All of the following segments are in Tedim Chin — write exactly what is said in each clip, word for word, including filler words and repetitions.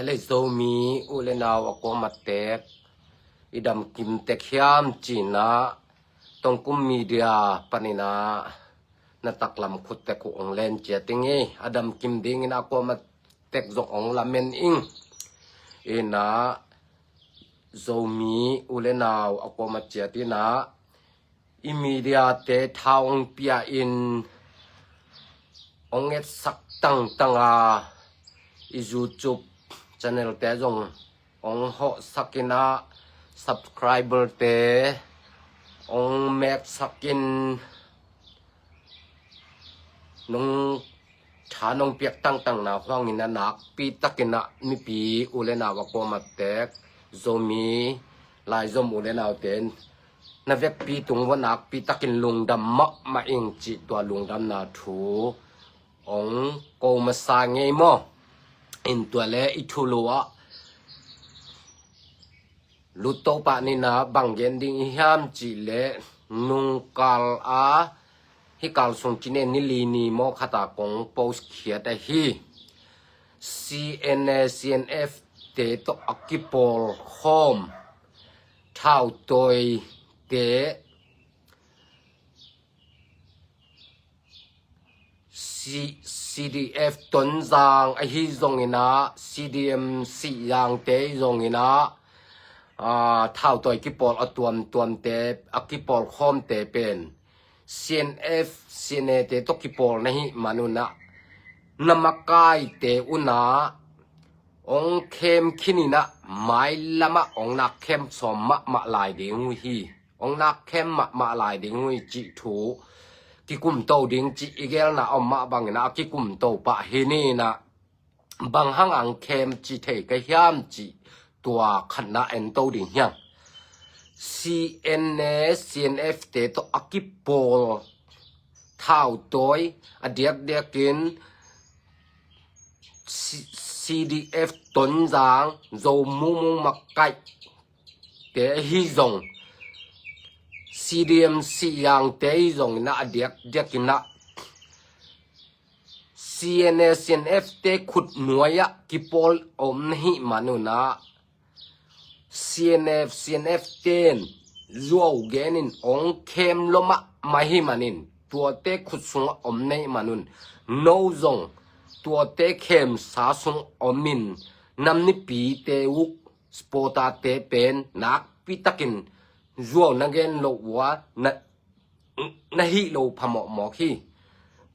Hei Zomi u le nau a kuamah tek, i damkim tek hiam ci-in ah Tongkum Media panin ah na taklam khut tek uh hong len ciat ing ei. A damkim dingin a kuamah tek zong hong lamen ing. In ah Zomi u le nau a kuamah ciat in ah i media te tha hong pia in hong etsak tangtang a, i YouTube channel te zong hong hawhsak in ah subscriber te hong meksak in nong tha nong piak tangtang na huangin ah nakpi takin ah mipi u le nau a kuamah tek, Zomi laizom u le naute na vekpi tung uah nakpi takin lungdam mahmah ing cih tua lungdamna thu hong ko masa ngei maw. In tua le i thulu ah lut to pah ni in ah bang gen ding i hiam cih leh nungkal a hih kal sung ci-in ni li ni maw khat ah kong post khiat ahi. CNA CNF te tawh a kipawl khawm thautawi te, C- CDF Tonzang ahi zongin ah CDM Sihzang te zongin ah, ah, thautawi kipawl a tuamtuam te, a kipawl khawm te pen CNF CNA te tawh kipawl na hih man un ah na makai te un ah hong khem khin in ah mailam ah hong nak khem sawm mahmah lai ding uh hi. Hong nak khem mahmah lai ding uh hi cih thu kikum to ding cih i gelna om mah bangin ah a kikum to pah hi ni in ah bang hang hong khem ci thei ka hiam cih tua khatna en to ding hi hang. CNA CNF te tawh a kipawl thautawi a diakdiakin C- CDF Tonzang Zo Mung Mung makai te ahi zong, CDM Sihzang te ahi zongin ah a diakdiakin ah CNA CNF te khut nuai ah kipawl om na hih man un ah CNF CNF ten zuau genin hong khem lua mahmah hi manin tuate khut sungah om na hih man un no zong tuate khemsa sung om in nam nipi te uh supporter te pen nakpi takin zuau na gen loh uh a na, na hih lo phamawhmawh hi.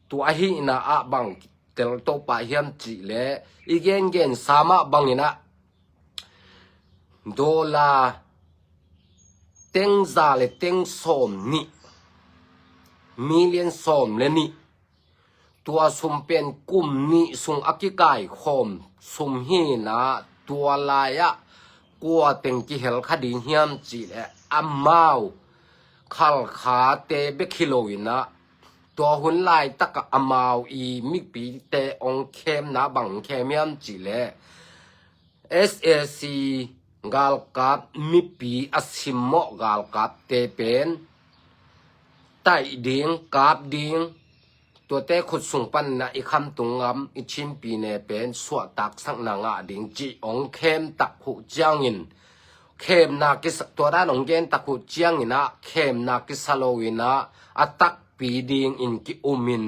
Tua ahihna ah bang tel to pah hiam cih leh i gengensa mah bangin ah dollar teng za le teng sawm nih, million sawm le nih, tua sum pen kum nih sung a kikai khawm sum hi in ah tua lai ah kua teng kihel kha ding hiam cih leh amau Khalkha te bek hi lo in ah tua hun laitak ah amau i mipite hong khemna bang khem hiam cih leh SAC galkap mipi a simmawh galkap te pen taih ding, kap ding, tuate khut sung panin ah i khamtung gam i Chin Pyine pen suahtaksakna ngah ding cih hong khem tak uh ciangin khemna kisa, tua dan hong gen tak uh ciangin ah khemna kisa lo in ah a takpi dingin ki-um in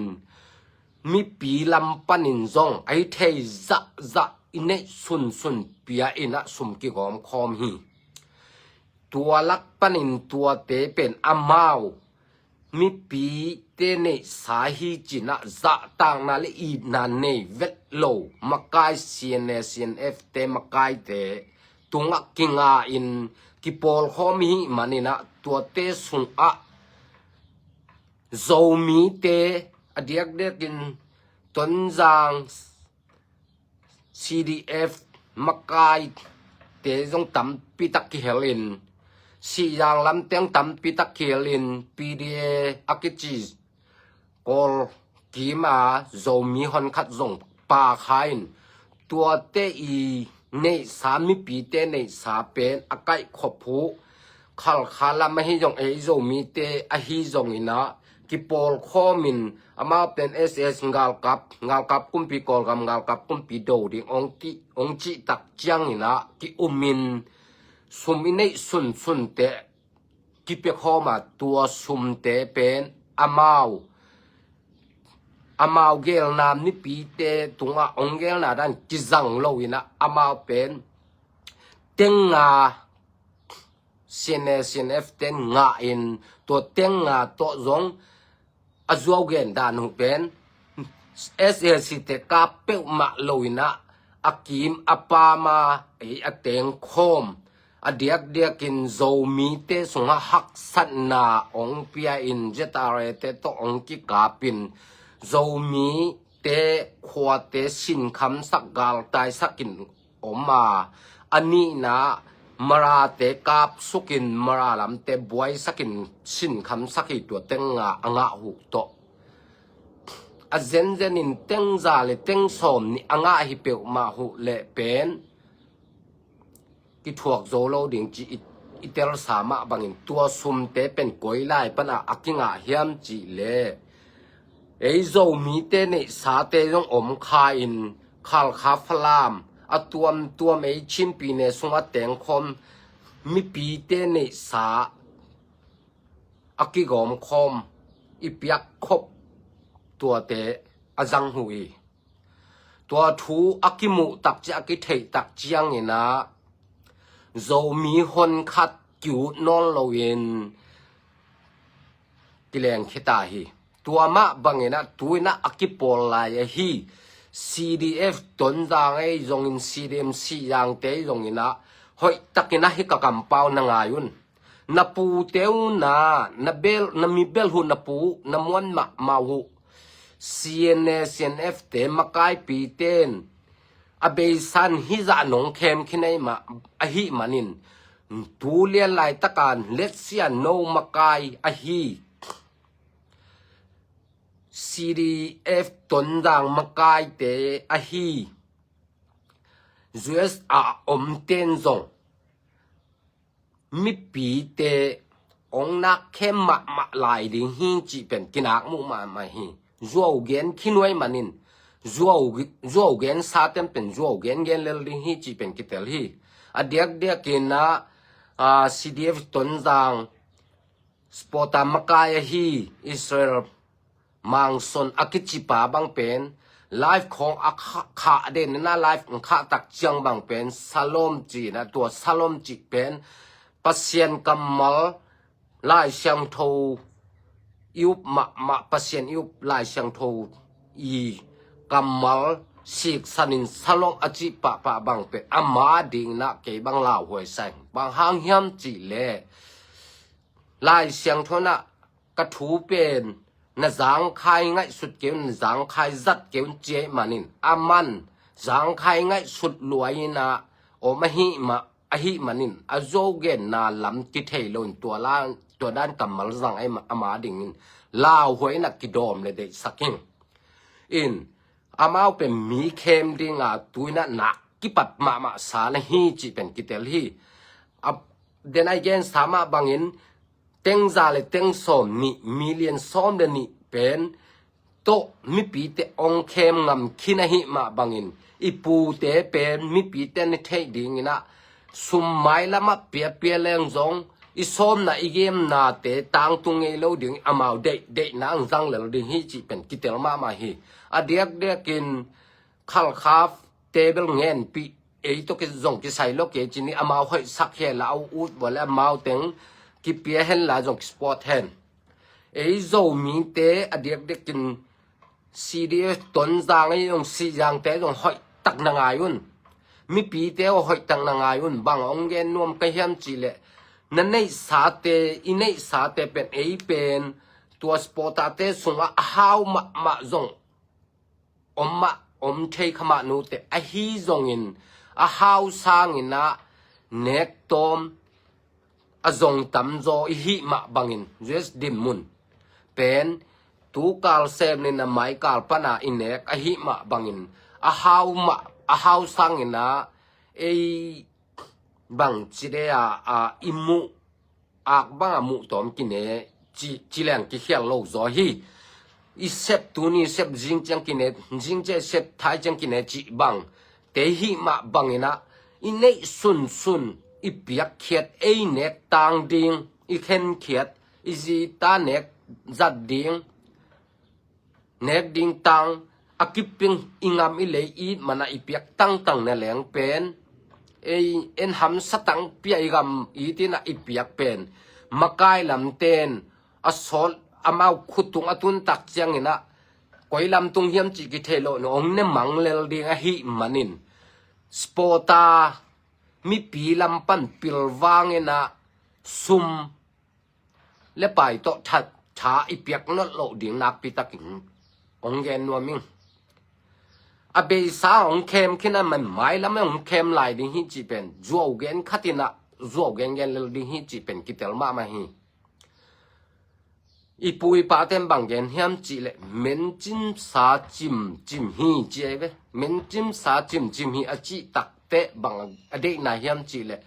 mipi lam panin zong a hi thei zahzah i neih sunsun pia in ah sum kigawm khawm hi. Tua lak panin tuate pen amau mipite neihsa hi ci-in ah zahtakna le itna nei vet lo makai CNA CNF te makaite tungah kinga in kipawl khawm hi manin ah tuate sungah Zomite a diakdiakin Tonzang CDF makaite zong tampi tak kihel in, Sihzang lam teng tampi tak kihel in, PDA a kici Kawl kim a Zomi honkhat zong pha kha in, tuate i neihsa, mipite neihsa pen a kaihkhop uh Khalkha lam ahi zong, ei Zomite ahi zongin ah kipawlkhawmin amau pen S A S galkap, galkap kumpi, Kawlgam galkap kumpi do ding ong ti, ong cih tak ciangin ah ki-umin sum i neih sunsunte kipia khawm a, tua sumte pen amau, amau gelna mipite tungah ong gelna dan kizang lo in ah amau pen teng nga, C N A, C N F ten ngah in, tua teng nga tawh zong a zuau gen dan uh pen S A C te kap peuhmah lo in ah a kim a pam a, ei a teng khawm, a diakdiakin Zomite sungah haksatna ong pia in, Z R A te tawh ong kikapin, Zomite khuate sinkhamsak, galtaisakin om a, a nihna Marate kapsukin, Mara lamte buaisakin sinkhamsak hi. Tua teng nga a ngah uh tawh a zenzenin teng za le teng sawm nih a ngah hi peuhmah uh leh pen kithuak zo lo ding ci i, i telsa mah bangin, tua sumte pen koi lai pana a kingah hiam cih leh, ei Zomite neihsate zong om kha in, Khalkha, Falam, a tuamtuam ei Chin pyine sungah tengkhawm mipite neihsa a kigawmkhawm, i piakkhop tuate a zang uh hi. Tua thu a kimuh tak ciang, a kitheih tak ciangin ah Zomi honkhat ki-ut nawn loin kileng khita hi. Tua mah bangin ah tu in ah a kipawl lai ahi C D F Tonzang ei zongin, C D M Sihzangte ei zongin ah hoihtakin ah hih ka kampau na ngai un. Na pute uh na, na bel, na mibel uh, na pu, na muan mahmah uh C N A, C N F te makaipite'n a beisa in hih zah nong khem khin ahih mah, ahih manin, tu lian laitakin let's say a no makai ahi C D F Tonzang makaite ahi U S A omte'n zong mipite ong nak khem mahmah lai ding hi cih pen kinak muh mahmah hi. Zuau gen khin uh ahih manin, zuau, zuau gen sate'n pen zuau gen gen lel ding hi cih pen kitel hi. A diakdiakin ah, ah, C D F Tonzang supporter makai ahi Israel Mangson a kicipa bang pen live khawng a khah, khah den in ah, live khah tak ciang bang pen Shalom ci in ah, tua Shalom cih pen Pasian kammal, Lai Siangtho i up mahmah, Pasian i up Lai Siangtho i kammal siksanin Shalom a cih pahpah bang pen ama dingin ah kei bang lauhuai sa ing. Bang hang hiam cih leh Lai Siangtho in ah ka thu pen na zangkhai ngaihsut kei un, na zangkhai zat kei un ci ahih manin, aman zangkhai ngaihsut luai in ah om ahih mah, ahih manin a zuau genna lam kithei lo in tua la, tua dan kammal zang ahih mah ama dingin lauhuai in ah kidawm le deihsak ing. In, amau pen mi khem ding a tu in ah nak kipat mahmah sa na hi cih pen kitel hi. A, den a i gensa mah bangin teng za le teng sawm nih, million sawm le nih pen tawh mipite ong khem ngam khin ahih mah bangin, i pute pen mipite na theih dingin ah sum mailam ah piapia leng zong i sawmna i gemnate tangtung ngei lo ding, amau deih, deihna ang zang lel ding hi cih pen kitel mahmah hi. A diakdiakin Khalkha te bel ngenpih, ei tawh ki zong kisai lo kei ci ni, amau hoihsak hi la, a ut bua le amau teng kipia hen la zong kisupport hen. Ei Zomite a diakdiakin C D F Tonzang ei zong, Sihzangte zong hoihtak na ngai un. Mipite aw hoihtak na ngai un. Bang ong gen nuam ka hiam cih leh, na neihsate, i neihsate pen, ei pen tua supporter te sungah a hau mahmah zong om mah, om thei kha mah nute ahi zongin, a hau sangin ah nek tawm a zong tamzaw i hih mah bangin, U S dim mun pen tu kal sem nin a mai kal pana i nek ahih mah bangin, a hau mah, a hau sangin ah ei bang ci de a, a i muh, ak bang a muh tawm kine ci, ci leng kikhial lo zaw hi. I sep tuni sep zing ciang kine, zing ciang sep thai ciang kine cih bang te hih mah bangin ah i neih sunsun i piakkhiat, ei nek tang ding, i khenkhiat, i zita nek zat ding, nek ding tang, a kiping i ngam i lei it mana i piak tangtang na leng pen, ei en hamsa tang pia i gam it ina i piak pen makai lamten a sawt amau khutung a tun tak ciangin ah koi lam tung hiam cih kithei lo na ong ne mang lel ding ahih manin spota mipi lam pan pilvang ina sum le pai tawh tha, tha i piak nolh loh ding nakpi takin ong gen nuam ing. A beisa ong khem khin a man mailam ong khem lai ding hi cih pen zuau gen khat ina zuau gen gen lel ding hi cih pen kitel mahmah hi. I pu i paten bang gen hiam cih leh mencimsa cimcim hi ci ei ve. Mencimsa cimcim hi a cih takte bang a deihna hiam cih leh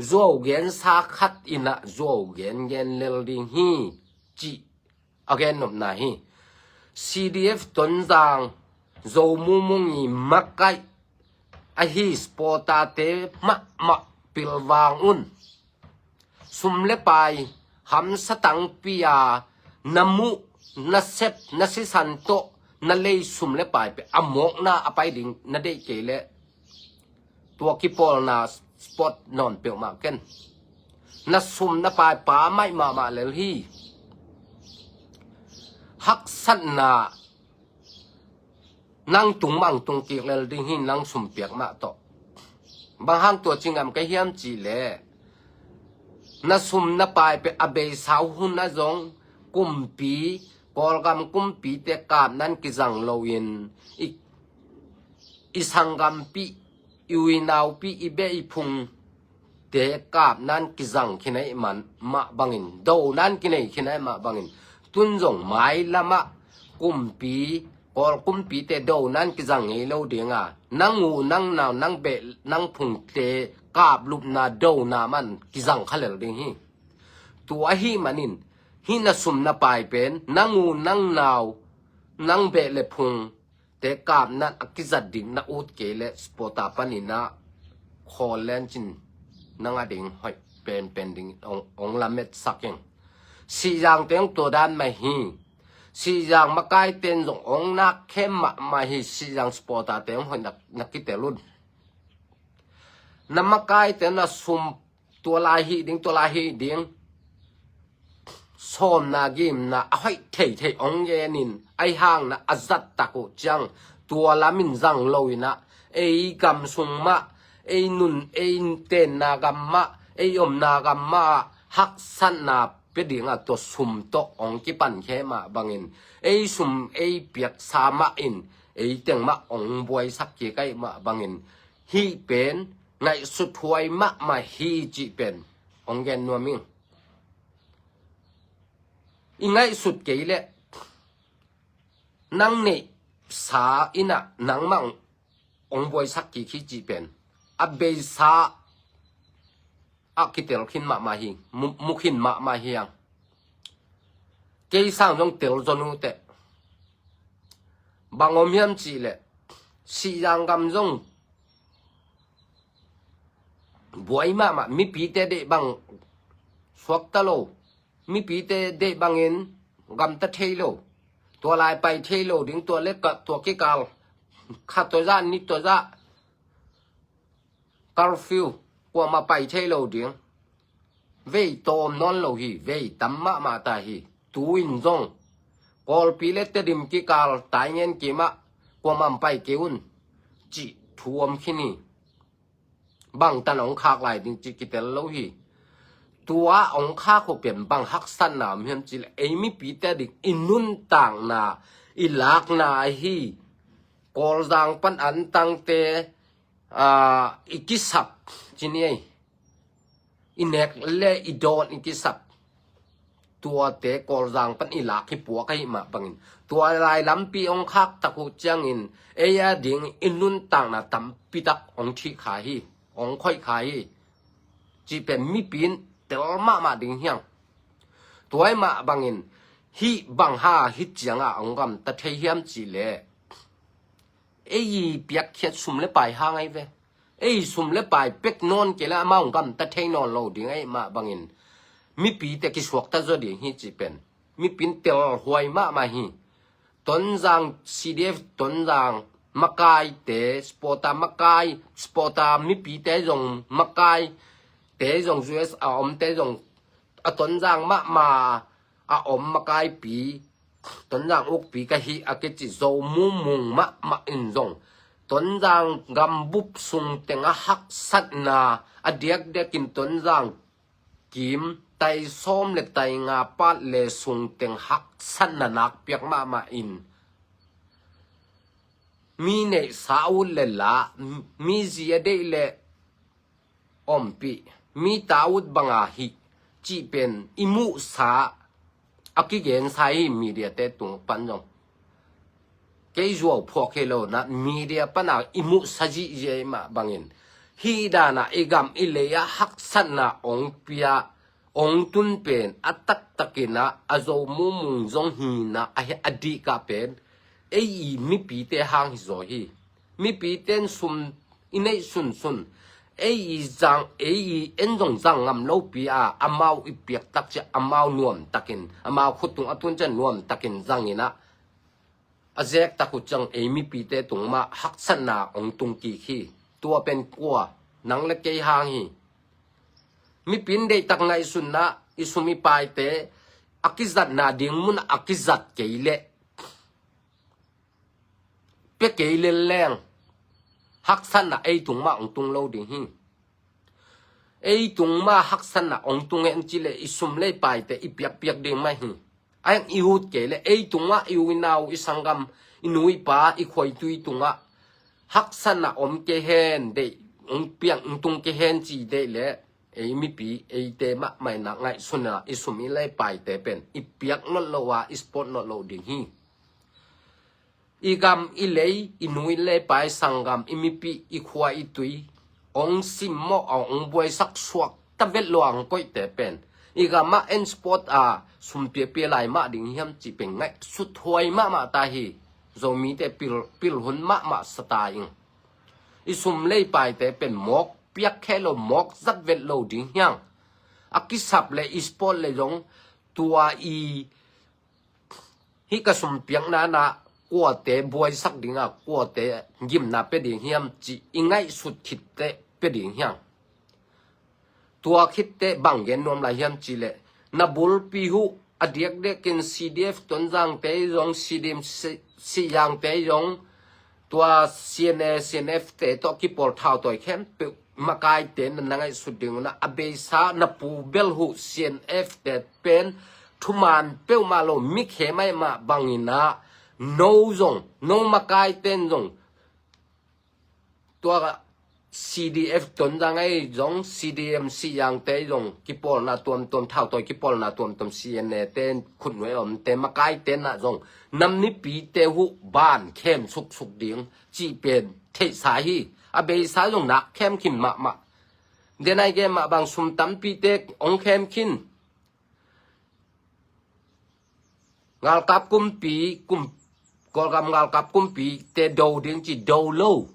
zuau gensa khat ina zuau gen gen lel ding hi cih a gen nopna hi. C D F Tonzang Zo Mumung i makaih ahi spota te mahmah pilvang un. Sum le pai hamsa tangpi a na muh, na sep, na sisan tawh na lei sum le pai pe a mawkna a pai ding na deih kei leh tua kipawlna spot nawn peuhmah ken. Na sum na pai pa maih mahmah lel hi. Haksatna nang tung mang tung kik lel ding hi, nang sum piak mah tawh. Bang hang tua ci ngam ka hiam cih leh na sum na pai pe a beisau hun a zong kumpi, Kawlgam kumpite kap nan kizang loin i, i sanggampi, i uinaupi, i beh i phung te kap nan kizang khinei man mah bangin, do nan kinei khinei mah bangin, tun zong mailamah kumpi, Kawl kumpite do nan kizang ngei lo dinga, nang u, nang nau, nang beh, nang phungte kaplupna dona man kizang kha lel ding hi. Tua ahi manin hih na sum na pai pen nang u, nang nau, nang beh le phung te kap nan a kizat ding na ut kei leh spota panin ah khawl lencin nang a ding hoih penpen ding ong, ong lametsak ing. Sihzang teng tua dan mah hi. Sihzang makaiten zong ong nak khem mahmah hi. Sihzang spota teng hoih na, na kitel un. Na makaiten na sum tua lai hi ding, tua lai hi ding. Sawmna gimna a hoih theithei ong genin, ahi hangna a zat tak uh ciang tua lamin zang lo ina, ei gam sung mah, ei nun, ei tenna gam mah, ei omna gam mah haksatna pia dinga tua sum tawh ong kipan khe mah bangin, ei sum ei piaksa mah in ei teng mah ong buaisak kik aih mah bangin, hih pen ngaihsut huai mahmah hi cih pen ong gen nuam ing. I ngaihsut kei leh nang neihsa ina nangmah ong buaisak kik hi cih pen a beisa a kitel khin mahmah hi, mu, mu khin mahmah hi ang. Kei sang zong tel zon uh teh. Bang om hiam cih leh Sihzang gam zong buai mahmah, mipite deih bang suakta lo, mipite deih bangin gamta thei lo, tua lai pai thei lo ding, tua le ka, tua kikal kha tua zah, ni tua zah, curfew, kuamah pai thei lo ding. Vei tawm nawn lo hi, vei tam mahmah ta hi. Tu in zong Kawlpi le Tedim kikal Taingen kimah kuamah pai kei un cih thu om khin hi. Bang tan ong khak lai ding cih kitel lo hi. Tua ong khak uh pen bang haksatna om hiam cih leh ei mipite ding i nuntakna, i lakna ahi. Kawlzang pan antangte, aa, i kisap ci ni ei. I nek le i dawn i kisap. Tuate Kawlzang pan i lak hi puak ahi mah bangin, tua lai lampi ong khak tak uh ciangin ei a ding i nuntakna tampi tak ong thih kha hi, ong khoih kha hi. Cih pen mipi in tel mahmah ding hi ang. Tua ahih mah bangin hih bang hang hih ciangah hong gamta thei hiam cih leh, ei i piakkhiat sum le pai hang ahi ve. Ei sum le pai pek nawn kei leh amau hong gamta thei nawn lo ding ahih mah bangin mipite kisuakta zaw ding hi cih pen mipi in telhuai mahmah hi. Tonzang C D F, Tonzang makaite, supporter makai, supporter mipite zong, makaite zong, U S a omte zong, a Tonzang mahmah a om makaipi, Tonzang ukpi ka hi a kici Zo Mu Mung mahmah in zong Tonzang gambup sung teng a haksatna, a diakdiakin Tonzang kim tai sawm le tai nga pat le sung teng haksatna nakpiak mahmah in, mi neihsa ut le la, mi zi a deih le ompih, mi ta ut banga hih cih pen i muhsa a kigensa hi. Mediate tung pan zong kei zuau phuak hi lo na, media pana i muhsa zihziah ahih mah bangin hih dana i gam i lei ah haksatna ong pia, ong tun pen a taktakin ah a Zo Mu Mung zong hina a, a dihkah pen ei i mipite hang hi zaw hi. Mipite in sum i neih sunsun, ei i zang, ei i en zong zang ngam lopi a, amau i piak tak ciah amau nuamtakin, amau khut tung a tun ciah nuamtakin zangin ah a zek tak uh ciang ei mipite tung mah haksatna ong tung kik hi. Tua pen kua, nang le kei hang hi. Mipi in deihtak ngaihsunna, i sum i paite a kizatna ding mun a kizat kei leh, pia kei lel leng haksatna ei tung mah ong tung lo ding hi. Ei tung mah haksatna ong tung hen cih leh i sum le i paite i piakpiak ding mah hi. A heng i ut kei leh ei tung mah i u i nau, i sanggam, i nu i pa, i khua i tui tungah haksatna om kei hen, deih ong piang ong tung kei hen ci deih leh ei mipi eite mahmah in ah ngaihsun a i sum i le i paite pen i piak nawn lo a i support nawn lo ding hi. I gam i lei, i nu i le pa, i sanggam, i mipi, i khua i tui ong simmawh a ong buaisak suakta vet lo a ong koihte pen i gamah en support a sum piapia lai mah ding hiam cih pen ngaihsut huai mahmah ta hi. Zomite pil, pil hun mahmah sa ta ing. I sum le i paite pen mawk piak khe lo, mawk zat vet lo ding hiang. A kisap le i support le zong tua i hih ka sum piakna na kuate buaisak ding a, kuate gimna pia ding hiam cih i ngaihsut khit teh pia ding hiang. Tua khit teh bang gen nuam lai hiam cih leh na bulpi uh a diakdiakin C D F Tonzangte zong, C D M Si-, Sihzangte zong, tua C N A, C N F te tawh kipawl thautawi khempeuh makaite na, na ngaihsut ding uh na, a beisa na pu bel uh C N F te pen thuman peuhmah lo, mi khem ahih mah bangin ah no zong, no makaite in zong tua C D F Tonzang ahi zong, C D M Sihzangte ahi zong, kipawlna tuamtuam, thautawi kipawlna tuamtuam, C N A te, khutnuai a omte, makaite nah zong nam mipite uh ban khem suksuk ding cih pen theihsa hi. A beisa zong nak khem khin mahmah. Denai gen mah bang sum tampite ong khem khin. Ngalkap kumpi, kum, Kawlgam ngalkap kumpi te do ding ci do lo.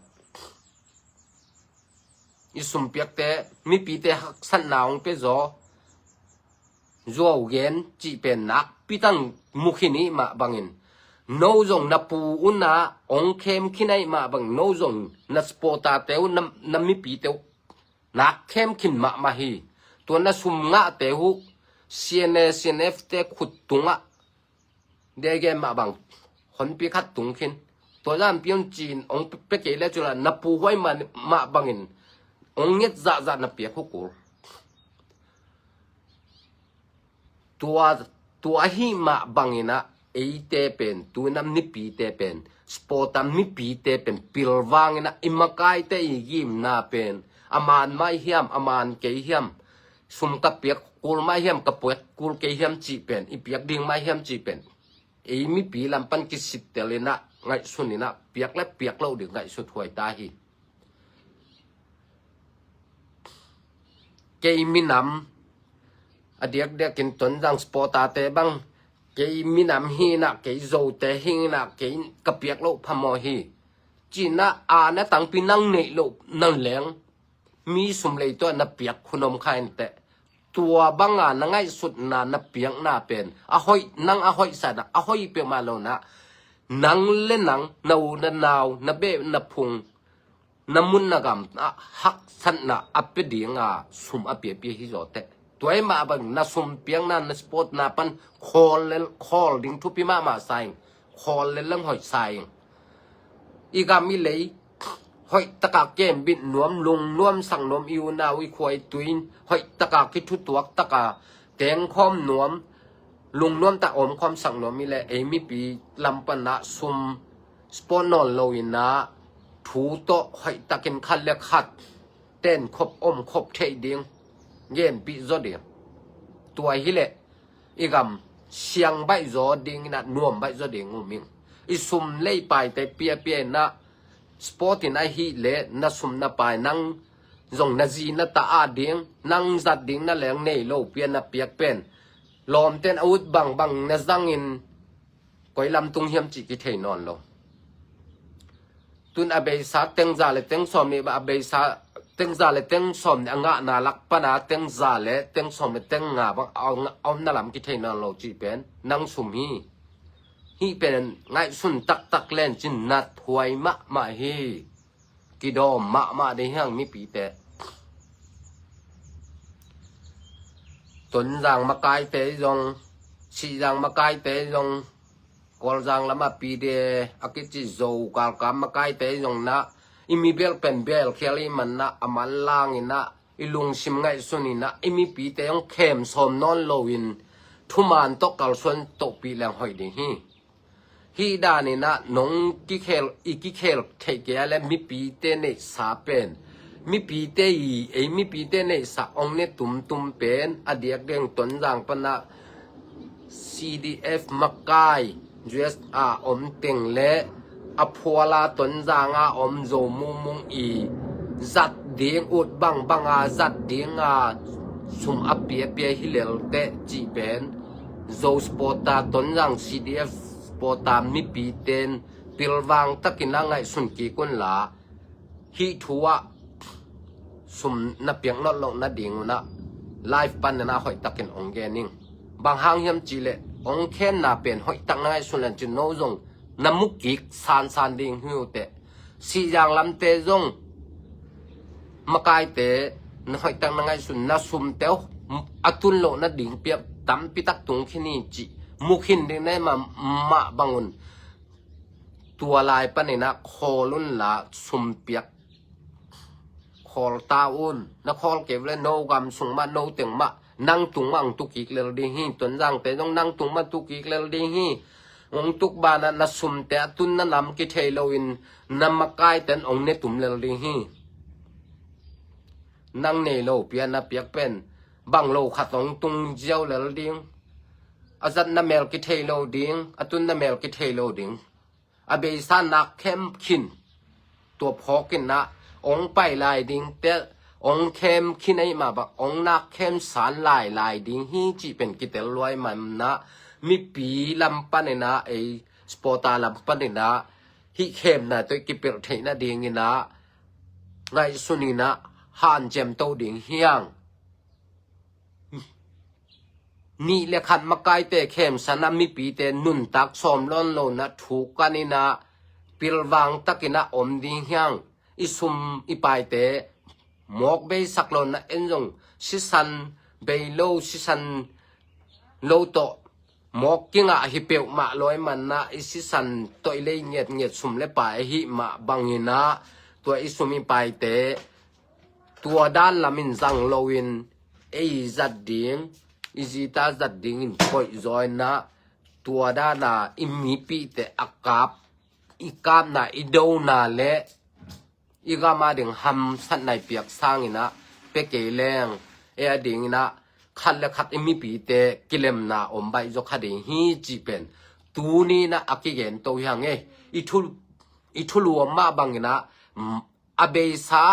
I sumpiakte, mipite haksatna ong pia zaw. Zuau gen cih pen nakpi tang mukhin i mah bangin. No zong na pu una ong khem khin ahih mah bangin, no zong na supporter te uh, na, na mipite uh nak khem khin mahmah hi. Tua na sum ngahte uh C N A, C N F te khut tungah dege mah bang honpi khat tung khin. Tua lampi un cin ong pe kei le cula na pu huai mah, mah bangin ong nget zahzah na piak uh kul. Tua, tua ahi mah bangin ah eite pen, tuinam mipite pen, supporter mipite pen pilvangin ah i makaite i gimna pen a man mai hiam, a man kei hiam, sum ka piak kul mai hiam, ka piak kul kei hiam cih pen, i piak ding mai hiam cih pen ei mipi lam pan kisittel in ah, ngaihsun in ah, piak le piak loh ding ngaihsut huai ta hi. Kei minam, A diakdiakin Tonzang supporter-te bang, kei minam hi inah, kei Zote hi inah, kei ka piak loh phamawh hi. Ci inah, a na tangpi nang neih loh nang leng, mi sum lei tawh na piak hun om kha inteh. Tua banga na ngaihsutna na piakna pen a hoih, nang a hoih sa inah, a hoih peuhmah lo inah, nang le nang, na u na nau, na beh na phung, na mun na gam ah haksatna a pia dinga sum a piapia hi zaw teh. Tua ahih mah bang na sum piakna, na supportna pan khawl le khawl ding thupi mahmah sa ing. Khawl le leng hoih sa ing. I gam i lei hoih taka kembit nuam, lungnuam sak nuam, i unau i khua i tui in hoih taka kithutuak taka tengkhawm nuam, lungnuam tak omkhawm sak nuam i leh, ei mipi lam panah sum support nawn lo inah thu tawh hoih takin khat le khat tenkhop omkhop theih ding, genpih zaw ding. Tua hi leh i gam siang baih zaw ding inah, nuam baih zaw ding um ing. I sum le i paite piapia inah, support in ahih leh na sum na pai, nang zong na zi na ta a ding, nang zat ding na leng nei lo pi a na piak pen, lawmten a ut bangbang na zangin koi lam tung hiam cih kithei nawn lo. Tun a beisa teng za le teng sawm nih, a beisa teng za le teng sawm nih a ngahna lak pana teng za le teng sawm le teng nga bang a om, a omna lam kithei nawn lo cih pen nang sum hi. Hih pen ngaihsun taktak len cin nathuai mahmah hi. Kidawm mahmah ding hiang mipite. Tonzang makaite zong, Sihzang makaite zong, Kawlzang lamah P D A a kici Zo galkap makaite zong inah, i mi belh pen belh khial i man inah, a manlang inah, i lungsim ngaihsun inah, i mipite zong khem sawm nawn loin thuman tawh kalsuan tohpih leng hoih ding hi. Hih dan inah nong kikhel, i kikhel theih kei a le mipite neihsa pen, mipite i, ei mipite neihsa ong ne tumtum pen a diakdiak Tonzang panah C D F makai, U S A om teng le a phuala Tonzang a om Zo mumung i zat ding, ut bangbanga zat dinga sum a piapia hi lel teh cih pen Zo supporter, Tonzang C D F supporter mipiten pilvang takin a ngaihsun kik unla, hih thu ah sum na piak nawn loh nading unah live pan inah hoih takin ong gen ing. Bang hang hiam cih leh ong khenna pen hoih tak na ngaihsun lencin no zong na mu kik sansan ding hi uh teh. Sihzang lamte zong makaite na hoih tak na ngaihsun, na sumte uh a tun loh nading piak tampi tak tung khin hi cih mu khin ding na hih mah, mah bang un. Tua lai pan inah khawl unla sum piak khawl ta un. Na khawl kei uh le no gam sung mah, no teng mah, nang tung mah ong tu kik lel ding hi. Tonzangte zong nang tung mah tu kik lel ding hi. Ong tuk banah na sumte a tun na nam kithei loin na makaiten ong ne tum lel ding hi. Nang nei lo pi a na piak pen bang lo khat ong tung ziau lel ding. A zat na mel kithei lo ding, a tun na mel kithei lo ding. A beisa nak khem khin, tua phawk inah ong pai lai ding teh, ong khem khin ahih mah bang ong nak khem san lai lai ding hi cih pen kitel luai manah, mipi lam pan inah, ei supporter lam pan inah hih khemna tawh i kipelh theih nading inah ngaihsun inah hanciam to ding hiang. Nih le khat makaite khemsan a mipite nuntak sawm lawn lo na thu kan inah pilvang takin a om ding hiang. I sum i paite mawk beisak lo na en zong sisan bei lo, sisan lo tawh mawk kingah hi peuhmah lawi manah i sisan tawh i lei ngiatngiat sum le pai ahih mah bang inah tua i sum i paite tua dan lamin zang loin ei zat ding, i zita zat dingin koih zaw inah tua dana i mipite a kap, i kapna, i dona le i gam a ding hamsatna i piak sang inah pia kei leng, ei a ding inah khat le khat i mipite kilemna om baih zaw kha ding hi cih pen tuni inah a kigen to hiang e. I thu, i thulu om mah bang inah, mm, a beisa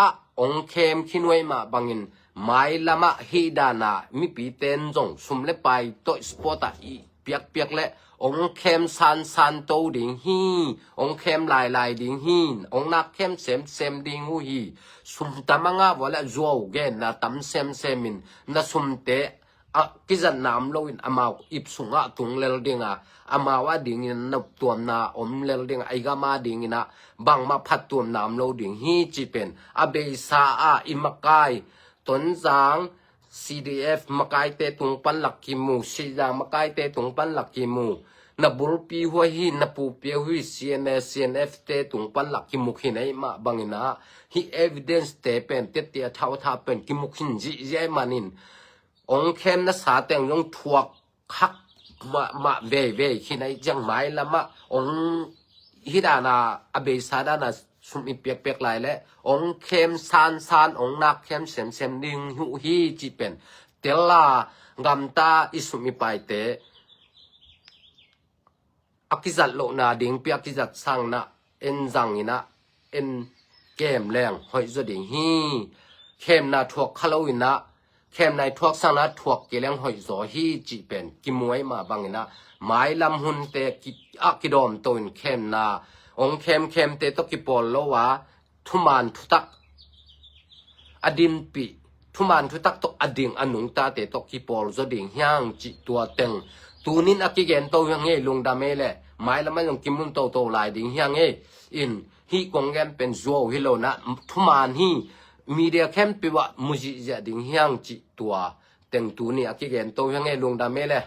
ong khem khin uh ahih mah bangin Mailamah hih dana mipite in zong sum le pai tawh sport ah i piakpiak le ong khem sansan to ding hi, ong khem lailai ding hi, ong nak khem semsem ding uh hi. Sum tam a ngah vua le zuau genna tam semsem in na sumte a kizatna om loin amau ip sungah tung lel dinga, amau a dingin noptuamna om lel dinga, i gam a dingin ah bangmah phattuamna om lo ding hi cih pen a beisa a i makai Tonzang C D F makaite tung pan lak kimu, Sihzang makaite tung pan lak kimu, na bulpi huai hi, na pupi huai hi, C N A, C N F te tung pan lak kimu khin ei mah bangin ah hih evidence te pen, tete a thau tha pen kimu khin zihziah ei manin ong khem na sa teng zong thuak khak mah, mah veivei khin ei ciang mailamah ong hih dana a beisa dana sum i piakpiak lai le ong khem sansan, ong nak khem semsem ding uh hi cih pen tel a, gamta i sum i paite a kizat lohna dingpi a kizat sangna en zangin ah en kem leng hoih zaw ding hi. Khemna thuak kha loin ah khemna i thuak sangna thuak kei leng hoih zaw hi cih pen kimu ei mah bangin ah mailam hunte ki, a kidawm to in khemna ong khemkhemte tawh kipawl lo a thuman thutak a dinpih, thuman thutak tawh a ding a nungtate tawh kipawl zaw ding hiang cih tua teng tunin a kigen to hiang ei, lungdam ei le mailam a zong kimun toto lai ding hiang ei. In hih kong gen pen zuau hi lo na, thuman hi, media khempeuh ah mu zihziah ding hiang cih tua teng tuni a kigen to hiang ei, lungdam ei le.